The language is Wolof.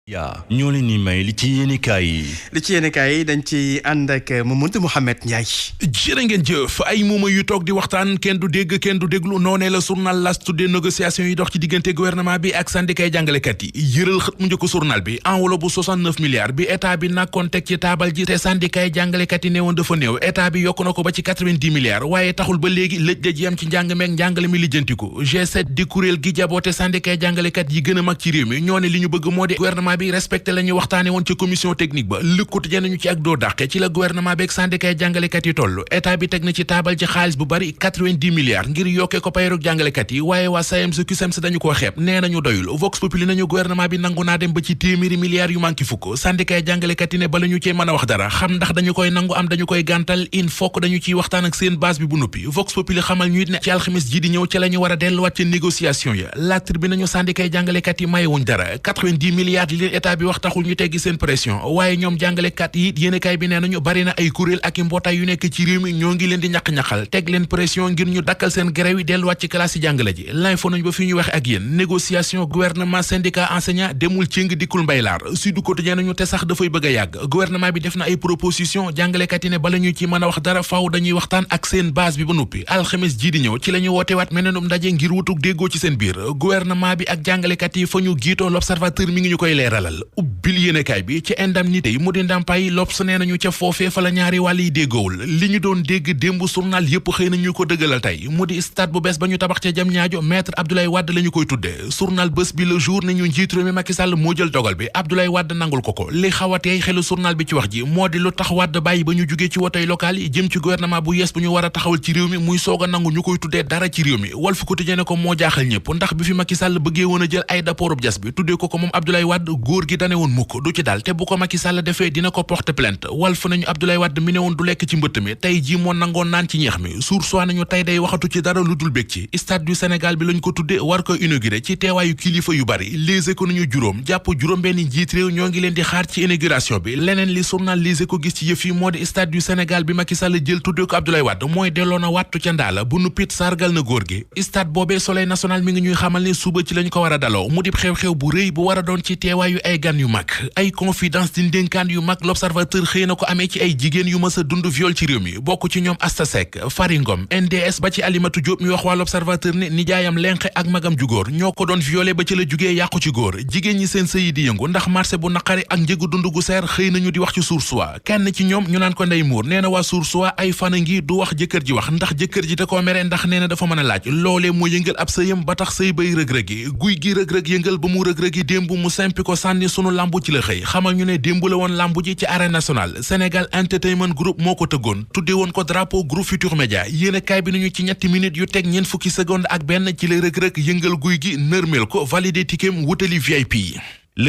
ñoo leen ni may li ci yéenekaay yi dañ ci ànd ak Mamadou Mouhamed Ndiaye. jërë ngeen jëf ay muuma yu toog di waxtaan kenn du dégg kenn du déglu noonee la journal L'As tuddee négociations yi dox ci diggante gouvernement bi ak syndicat jàngalekat yi yëral xët mu njëkk journal bi enveloppe bu 69 milliards bi état bi nakkoon teg ci taabal ji te syndicat jàngalekat yi neewoon dafa néew état bi yokk na ko ba ci 90 milliards waaye taxul ba léegi lëj-lëj yam ci njàng meeg njàngale mi lijjantiku G7 di kuréel gi jaboote syndicat jàngalekat yi gën a mag ci réew mi ñoo ne li ñu bëgg moo di gouvernement bi respecté la ñu waxtaane woon ci commission technique ba lëkkut nañu ci ak doo dàqe ci la gouvernement bi ak syndicat jàngalekat yi toll état bi teg na ci taabal ci xaalis bu bari 90 milliards ngir yokkee ko payrug jàngalekat yi waaye waa SAEMS CUSEMS dañu koo xeeb nee nañu doyul Vox Populi nañu gouvernement bi nangu naa dem ba ci téeméeri milliards yu manki fukk syndicat jàngalekat yi ne bala ñu cee mën a wax dara xam ndax dañu koy nangu am dañu koy gàntal in fokk dañu ciy waxtaan ak seen base bi bu nuppi Vox Populi xamal ñu it ne ci alxamis ji di ñëw ci la ñu war a delluwaat ci négociation ya La Tribune nañu syndicat jàngalekat yi mayewuñ dara 90 milliards li leen état bi wax taxul ñu teggi seen pression waaye ñoom jàngalekat yi yéenekaay bi nee nañu bari na ay kuréel ak i mbootaay yu nekk ci réew mi ñoo ngi leen di ñaq-ñaqal teg leen pression ngir ñu dakkal seen grève yi delluwaat ci classe yi jàngale ji l'info nañu ba fi ñu waxe ak yéen négociation gouvernement syndicat enseignant demul ci ngi dikkul mbaylaar Sud Quotidien nañu te sax dafay bëgg a yàgg gouvernement bi def na ay proposition jàngalekat yi ne bala ñu ci mën a wax dara faaw dañuy waxtaan ak seen base bi ba noppi alxames ji di ñëw ci la ñu wootewaat meneenum ndaje ngir wutug déggoo ci seen biir gouvernement bi ak jàngalekat yi fa ñu giitoo l'observateur mi ngi ñu koy leeralal ubbil yéenekaay bi ci indemnité yi mu di ndàmpaay L'Obs nee nañu ca foofee fa la ñaari wàll yi déggoowul li ñu doon dégg démb journal yépp xëy nañu ko dëggalal tey mu di stade bu bees ba ñu tabax ca Diamniadio maître Abdoulaye Wade la ñu koy tudde journal bés bi Le Jour ne ñu njiit réew mi Macky Sall moo jël dogal bi Abdoulaye Wade nangul ko li xawatee xelu journal bi ci wax ji moo di lu tax Wade bàyyi ba ñu jugee ci wotoy local yi jëm ci gouvernement bu yees bu ñu war a taxawal ci réew mi muy soog a nangu ñu koy tuddee dara ci réew mi Walf Quotidien ko moo jaaxal ñëpp ndax bi fi Macky Sall bëggee woon a jël ay daporub jas bi tuddee ko moom Abdoulaye Wade góor gi dane woon mukk du ci dal te bu ko Macky Sall defee dina ko porter plainte Walf nañu Abdoulaye Wade mi ne woon du lekk ci mbëtt mi tey jii moo nangoon naan ci ñeex mi Source A nañu tey day waxatu ci dara lu dul bég ci stade du Sénégal bi lañ ko tudde war ko inauguré ci teewaayu kilifa yu bari Les Échos nañu jàpp juróom-benn njiit réew ñoo ngi leen di xaar ci inauguration bi leneen li journal Les Échos gis ci yëf yi moo di stade du Sénégal bi Macky Sall jël tudde ko Abdoulaye Wade mooy delloo na wattu ca ndaala bu nu pit sargal na góor gi stade boobee Soleil national mi ngi ñuy xamal ne suba ci lañ ko war a daloo mu di xew-xew bu rëy bu war a doon ci teewaayu ay gan yu mag ay confidence di ndénkaan yu mag l'observateur xëy na ko amee ci ay jigéen yu mës a dund viol ci réew mi bokk ci ñoom Asta Seck Fari Ngom NDS ba ci Alimatu Diop mi wax waa l'observateur ne nijaayam lenqe ak magam ju góor ñoo ko doon violé ba ci la jugee yàqu ci góor jigéen ñi seen sëy di yëngu ndax marché bu naqari ak njëgu dund gu seer xëy nañu di wax ci Source A kenn ci ñoom ñu naan ko Ndey Muur nee na waa Source A ay fana ngi du wax jëkkër ji wax ndax jëkkër ji da koo mere ndax nee na dafa mën a laaj loolee moo yëngal ab sëyam ba tax sëy bay rëg-rëgi guy gi rëg-rëg yëngal ba mu rëg-rëgi démb mu sempi ko sànni sunu lambu ci la xëy xamal ñu ne démb la woon lambu ji ci arène nationale Sénégal Entertainment Group moo ko tëggoon tudde woon ko drapeau groupe Futur Média yéenekaay bi nañu ci ñetti minutes yu teg ñeent fukki seconde ak benn ci la rëg-rëg yëngal guy gi nërmeel ko validé tikem wutali VIP